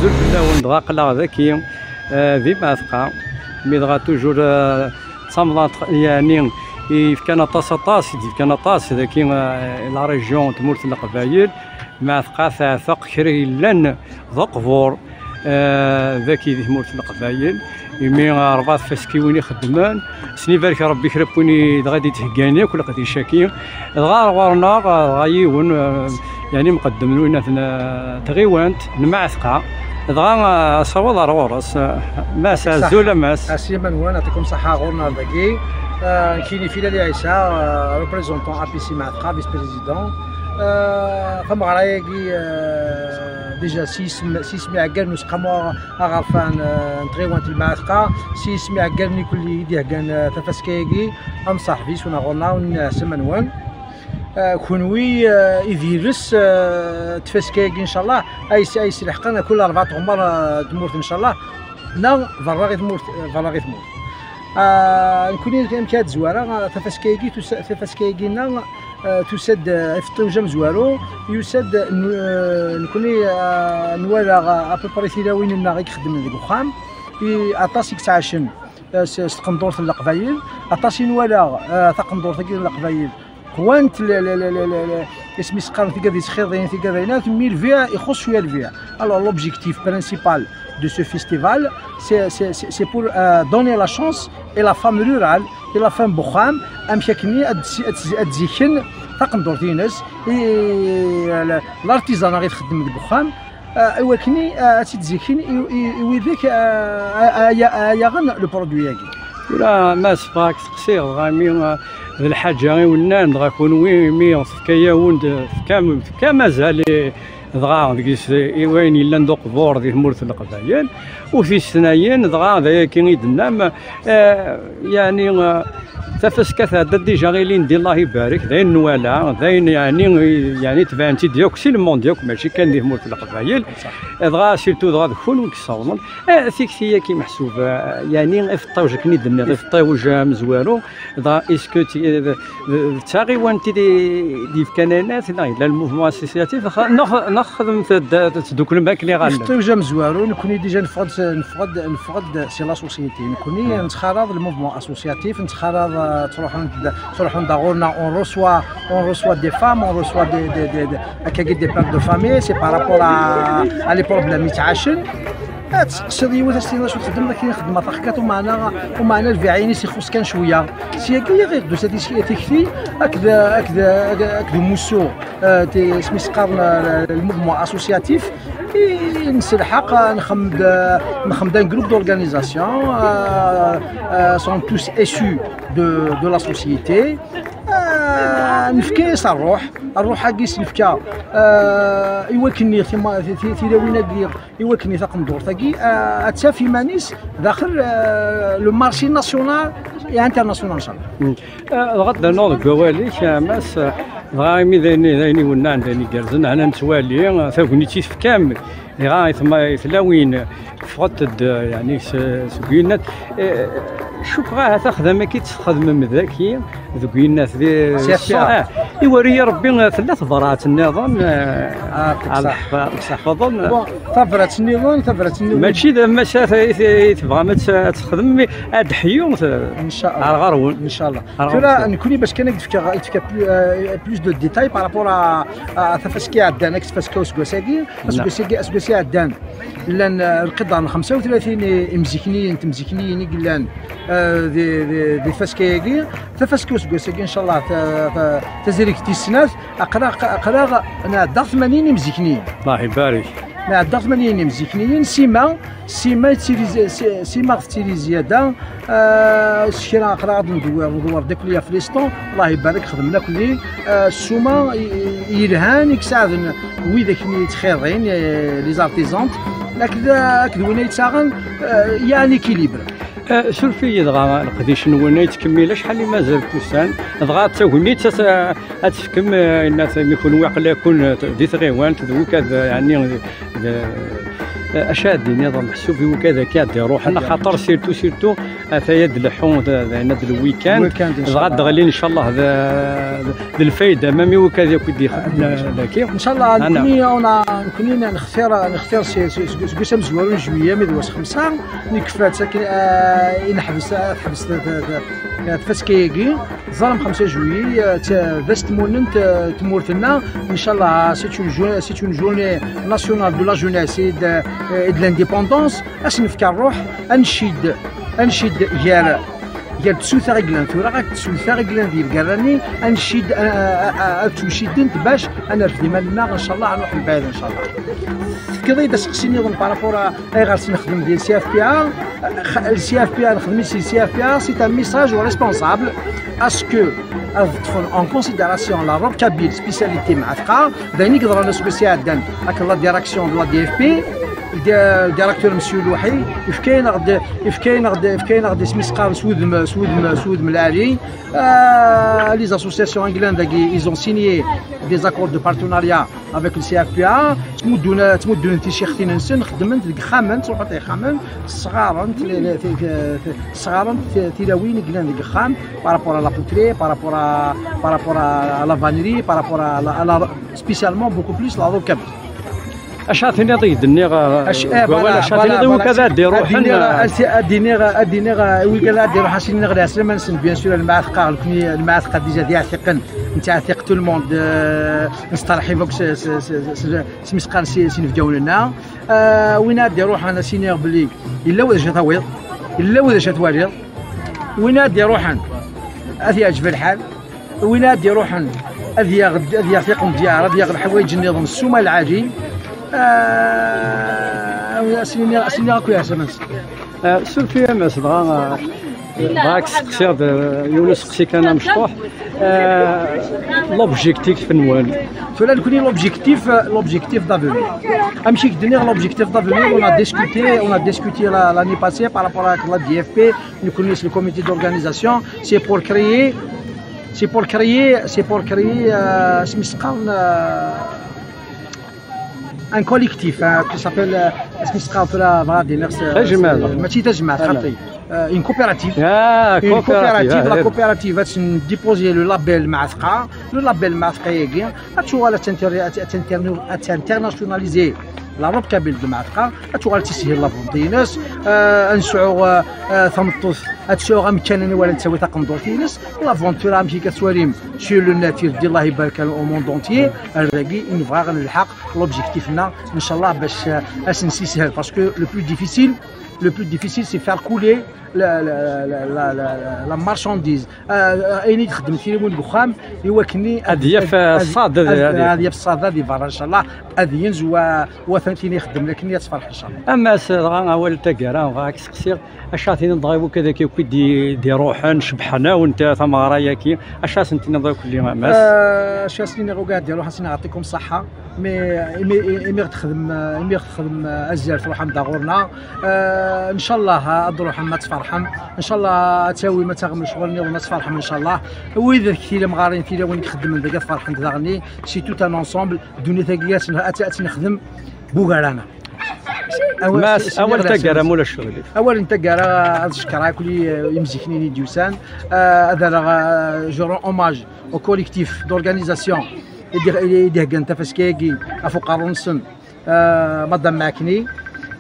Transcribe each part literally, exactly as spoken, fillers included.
Azul fell-awen, dɣa aql-aɣ daki, eh, di Mɛatqa, mi dɣa toujours, eh, d tamnaḍt, yeɛni, yefkan aṭas, aṭas, i d-yefkan aṭas daki, eh, la région n tmurt n Leqbayel. Mɛatqa teɛteq kra yellan d aqbur, eh, daki di tmurt n Leqbayel, imi, eh, rebɛa tfaskiwin i xeddmen, s ibarek Rebbi kra n win i dɣa d-yettheggan akk leqdic-agi. Dɣa ar ɣur-neɣ, eh, dɣa yiwen, eh, yeɛni mqeddem n winat n, eh, tɣiwant n Mɛatqa, dɣa, eh, asawaḍ ar ɣur-s, eh, Mass. Ṣaḥ. Azul a Mass. Asima nwen, yɛṭikum ṣaḥa, ɣur-neɣ dagi. Eh, nekkini Filali Ɛisa, eh, représentant A P C Mɛatqa, vice-président. Eh, tameɣra-agi, eh, déjà s yisem, s yisem iɛeggalen n useqqamu aɣerfan, eh, n tɣiwant n Mɛatqa, s yisem iɛeggalen ikelli i d-iheggan, eh, tafaska-agi, amṣaḥbi s unaɣur-nneɣ, Asima nwen. Eh, kunwi, eh, i d yidles, eh, tfaska-agi, ncallah, ay s-, ay s-ilḥeqen kul rebɛa tɣemmar, eh, tmurt, ncallah, neɣ berra i tmurt, eh, berra i tmurt. Ah, nekkni amek ad zwareɣ, ah, tafaska-agi, tusa-, tafaska-agi-nneɣ, ah, tusa-d, ah, ifeṭṭiwej amezwaru, yusa-d, n-, ah, nekkni, ah, nwala, ah, à peu près tilawin-nneɣ i ixeddmen deg uxxam, i aṭas i yettɛacen, ah, s, s tqendurt n Leqbayel, aṭas i nwala, ah, taqendurt-agi n Leqbayel, qwant le, le, le, le, le, le, isem-is qqaren tigad yettxiḍin, tigad ayna, mi lbiɛ, ixuṣ cwiya lbiɛ. Alors, l'objectif principal de ce festival, c'est, c'est, c'est, c'est pour, euh, donner la chance et la femme rurale, et la femme n uxxam, amek akken ad, ad, ad ziken taqendurt-ines, i, euh, l'artisanat i txeddem deg uxxam, euh, i wakken, euh, ad tt-id-ziken i, i, i widak, euh, a, a, a, a yaɣen le produit-agi. Tura, ma sfeɣ-ak teqsiɣ, dɣa imi, euh, d lḥaǧa i wennan, dɣa kunwi, imi tefka-yawen-d, tefkam, tefkam azal i, dɣa deg-s i wayen yellan d uqbur di tmurt n Leqbayel, u tis tnayen, dɣa d ayagi i d-tennam, eh, yeɛni, eh, tafaska tɛedda déjà ilindi, Allah ibarek, d ayen nwala, d ayen yeɛni, yeɛni tban-tt-id yakk si le monde yakk, mačči kan di tmurt n Leqbayel. Dɣa surtout dɣa d kunwi i yessawḍen. Eh, tikti-agi meḥsub, eh, yeɛni ifeṭṭiwej akken i d-tenniḍ, ifeṭṭiwej amezwaru, dɣa est-ce que ti-, eh, d, d taɣiwant i d, d-yefkan ayen-at, neɣ yella le mouvement associatif, xa-, neɣ, neɣ xedmet d, d, tedduklem akken iɣallen? Ifeṭṭiwej amezwaru, nekkni déjà neffeɣ-d, neffeɣ-d, neffeɣ-d si la société. Nekkni nettxaraḍ le mouvement associatif, nettxaraḍ, eh, ttruḥun-d, ttruḥun-d ɣur-neɣ, on reçoit, on reçoit des femmes, on reçoit des, des, des, des, akkagi des pères de famille, c'est par rapport à, à les problèmes yettɛacen. Ad tseqsiḍ yiwet, ad s-tiniḍ acu txeddmeḍ, akken i xeddmeɣ taxekkaṭ, umeɛna, umeɛna lbiɛ-ines ixuṣ kan cwiya. Seg-agi i ɣ-d-tusa tis-, tikti akked, akked, akked umussu, eh, ti-, isem-is qqaren, eh, le mouvement associatif, i nselḥaq, eh, nxemm-d, eh, nxemm-d un groupe d'organisation, eh, eh, sont tous issus de, de la société. Eh, nefka-yas ṛṛuḥ, ṛṛuḥ-agi s nefka, eh, i wakken tima-, ti-, ti-, tilawin-agi, i wakken taqendurt-agi, eh, ad taf iman-is daxel, eh, le marché national et international, ncallah. Mm. Eh, dɣa ad d-rnuɣ deg wawal-ik, eh, Mass, eh, dɣa imi d ayen, d ayen iwennaɛen, d ayen igerrzen, aḥna nettwali, eh, tagnit i tefkam, dɣa i tma-, i tlawin, ffɣent-d, eh, yeɛni s-, seg uyennat. Eh, cukkeɣ ahat axdam-agi i tt-txedmem daki, deg uyennat, di, si, ah, iwari-yi Rebbi, eh, tella tebrat nniḍen, eh, ah, ad teḥf-, ad teḥfḍen. Bon, tabrat nniḍen, tabrat nniḍen. Mačči d ammas ara t-, i t-, i tebɣam ad tt-, ad texdem, mi ad d-ḥyu, ncallah, ar ɣer-wen. Ncallah. Ar ɣer-wen. Tura, nekkni bac kan ad k-d-fkeɣ, ad k-d-fkeɣ plus, euh, plus de détails par rapport à, à tafaska iɛeddan, ak tfaska useggas-agi, aseggas-agi, aseggas iɛeddan. Llan, eh, lqidar n xemsa u tlatin i-, imzikniyen, temzikniyin i yellan, eh, di, di, di tfaska-agi. Tafaska useggas-agi, ncallah, ta-, ta-, tazrigt tis snat, aql-aɣ, aql-aɣ nɛedda tmanyin imzikniyen. Allah ibarek. Nɛedda tmanyin imzikniyen, sima, sima yettili zi-, si-, sima ɣ tettili zzyada, eh, s kra aql-aɣ ad ndewwer, ndewwer deg kulli ɣef liston, Allah ibarek, xedmen akk-nni, eh, ssuma i, i, yelhan i yesɛaden widak-nni yettxiḍin, eh, les artisans, akked, akked win ay yettaɣen, eh, il y a un équilibre. Eh, suref-iyi dɣa, leqdic-nwen ay yettkemmil acḥal i mazal n wussan, dɣa d tagnit ad, ad tefkem, eh, inna mi kunwi aql-aken di tɣiwant, d wikad, eh, yeɛni, d, Acu ad d-tiniḍ meḥsub i wigad akka ad d-iruḥen, axaṭer surtout, surtout, ataya d leḥḥu d, d, d, d lwikan, lwikan, dɣa ad d-ɣlin, incallah, d, d, d lfayda, même i wigad akk i d-ixeddmen daki. Incallah, nekni, on a, nekni nextir, nextir si, si, seg, seg uss amezwaru n juillet, mi d wass xemsa, nekfa-tt akken, ah, i neḥbes, ah, teḥbes t-, t-, t-, tfaska-agi. Ẓrem xemsa juillet, ah, t-, d ass tmunent, ah, tmurt-nneɣ. Incallah, c'est une jou-, c'est une journée nationale de la jeunesse et de, et de l'indépendance. Ad s-nefk ṛṛuḥ, ad ncid, ad ncid gar, gar tsuta i yellan tura, akked tsuta i yellan di lgerra-nni, ad ncid, a, a, a, a, ad ttwcident bac ad nerfed iman-nneɣ, incallah, ad nruḥ mebɛid, incallah. Tefkiḍ-iyi-d aseqsi nniḍen par rapport à ayɣer s-nexdem di C F P A. X-, C F P A, nexdem-it si C F P A, c'est un message aux responsables à ce que ad ṭṭfen en considération la robe kabyle spécialité Mɛatqa, d ayen i yeḍran aseggas iɛeddan, ak la direction de la D F P, le di-, le directeur monsieur Louhi, yefka-yaɣ-d, yefka-yaɣ-d, yefka-yaɣ-d isem-is qqaren s wudem, s wudem, s wudem lɛali. Euh, les associations anglaises, ils ont signé des accords de partenariat avec le C F P A, ttmuddun, ttmuddun ticiɣtin-nsen, xeddmen deg ixxamen, ttruḥun ɣer ixxamen, sɣaren, sɣaren tilawin i yellan deg ixxam, par rapport à la poterie, par rapport à, par rapport à la vannerie, par rapport à la, à la, spécialement beaucoup plus la robe kabyle. Acu ad tiniḍ i d-nniɣ, eh, acu ad tiniḍ i wigad ad d-iruḥen, ad d-iniɣ, ad d-iniɣ, ad d-iniɣ, eh, wigad ad d-iruḥen, ad s-iniɣ lɛeslama-nsen, bien sûr, lmeɛteq, nekni, lmeɛteq déjà d iɛtiqen, nettɛatiq tout le monde, eh, nesteṛḥib akk s, s, s, s, s, s mi s-qqaren s, s inebgawen-nneɣ. Eh, win ad d-iruḥen, ad s-iniɣ belli yella wacu ad tawiḍ, yella wacu ad twaliḍ. Win ad d-iruḥen, ad t-yeɛǧeb lḥal. Win ad d-iruḥen, ad yaɣ, ad yaɣ tiqendyar, ad yaɣ leḥwayeǧ nniḍen s ssuma lɛali. Ah, as-iniɣ, as-iniɣ akk yeɛzem-nsen. Ah, surtout a Mass, dɣa, ah, dɣa ad k-seqsiɣ-d, ah, yiwen useqsi kan amecṭuḥ. Ah, l'objectif-nwen? Tura nekni l'objectif, l'objectif d'avenir. Amek i k-d-nniɣ l'objectif d'avenir, on a discuté, on a discuté la, l'année passée par rapport à la D F P, nekni s le comité d'organisation, c'est pour créer C'est pour créer, c'est pour créer, euh, s mi s-qqaren, euh, un collectif, hein, qui s'appelle, euh, s mi s-qqaren tura, voilà, des mercenaires, tajmaɛt. Mačči tajmaɛt, xaṭi. Euh, une coopérative. Ah, une coopérative, coopérative, la coopérative, ad déposer le label Mɛatqa, le label Mɛatqa-agi, ad tuɣal ad t'inter-, ad t'interna-, ad t'internationaliser la robe kabyle de Mɛatqa, ad tuɣal ad tishel la vente-ines, euh, ad nesɛu, euh, euh, tameṭṭut ad tesɛu amkan anwa ara d-tawi taqendurt-ines. La vente tura amek i tettwalim sur le net, irdi Allah ibarek au monde entier. Ar dagi i nebɣa ad nelḥeq l'objectif-nneɣ, incallah, bac, euh, ad s-nessishel, parce que le plus difficile, le plus difficile, c'est faire couler la, la, la marchandise. Euh, ayen i d-xeddmen tilawin deg uxxam, i wakken ad, ad yaf, euh, ṣṣad, ad, ad, ad yaf ṣṣad di berra, incallah, ad yenz wa, wa atan tin ixeddmen akken ad tferḥ, incallah. Ama s-, dɣa awal n taggara, bɣiɣ ad k-seqsiɣ, acu ad tiniḍ dɣa i wakk-, ad akk i d-, d-iruḥen, cebḥen-awent tameɣra-agi, acu ad sen-tiniḍ akk-, a Mass? Euh, acu ad sen-iniɣ i wigad d-iruḥen, ad sen-iniɣ يعطيكم الصحة. Mais imi, imi ɣ-texdem, imi ɣ-texdem azzer truḥem-d ɣur-neɣ. Euh, incallah ad d-truḥem ad tferḥem. Incallah ad tawim ad taɣem lecɣal-nniḍen ad tferḥem incallah. Wid tilemɣarin tilawin i ixeddmen deg ad ferḥent daɣen. C'est tout un ensemble. Ddunit-agi ad tt-, ad tt-, ad tt-nexdem bugar-aneɣ. Mass, awal n taggara, ma ulac ccɣel. Awal n taggara, ad cekkreɣ akk imziknin i d-yusan. Euh, ad rreɣ, euh, je rends hommage au collectif d'organisation i d-, i d-iheggan tafaska-agi ɣef uqerru-nsen, euh, Madame Makni,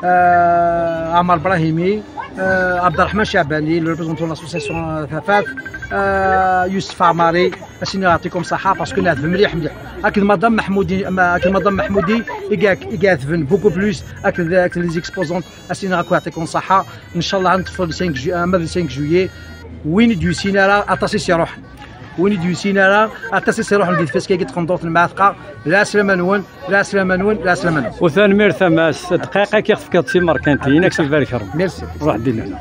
euh, Amar Brahimi, euh, Abderrahman Chabani, le représentant de l'association, euh, Tafat, euh, Youssef Amari, ad s-iniɣ يعطيكم الصحة, parce que neɛdem mliḥ, mliḥ. Akked Madame Mahmoudi, ma-, akked Madame Mahmoudi, i iɛetben beaucoup plus, akked, akked les exposants, ad s-iniɣ akk يعطيكم الصحة. Incallah, ad neṭṭef le cinq ju-, ama d le cinq juillet, win i d-yusin ara, aṭas i s-iruḥen. Win i d-yusin ara, aṭas i s-iruḥen di tfaska-agi n tqendurt n Mɛatqa, lɛeslama-nwen, lɛeslama-nwen, lɛeslama-nwen. U tanemmirt a Mass, dqiqa i ɣ-tefkiḍ d timerkantiyin, ad k-ibarek Rebbi. Merci. Ruḥ ddin-nneɣ.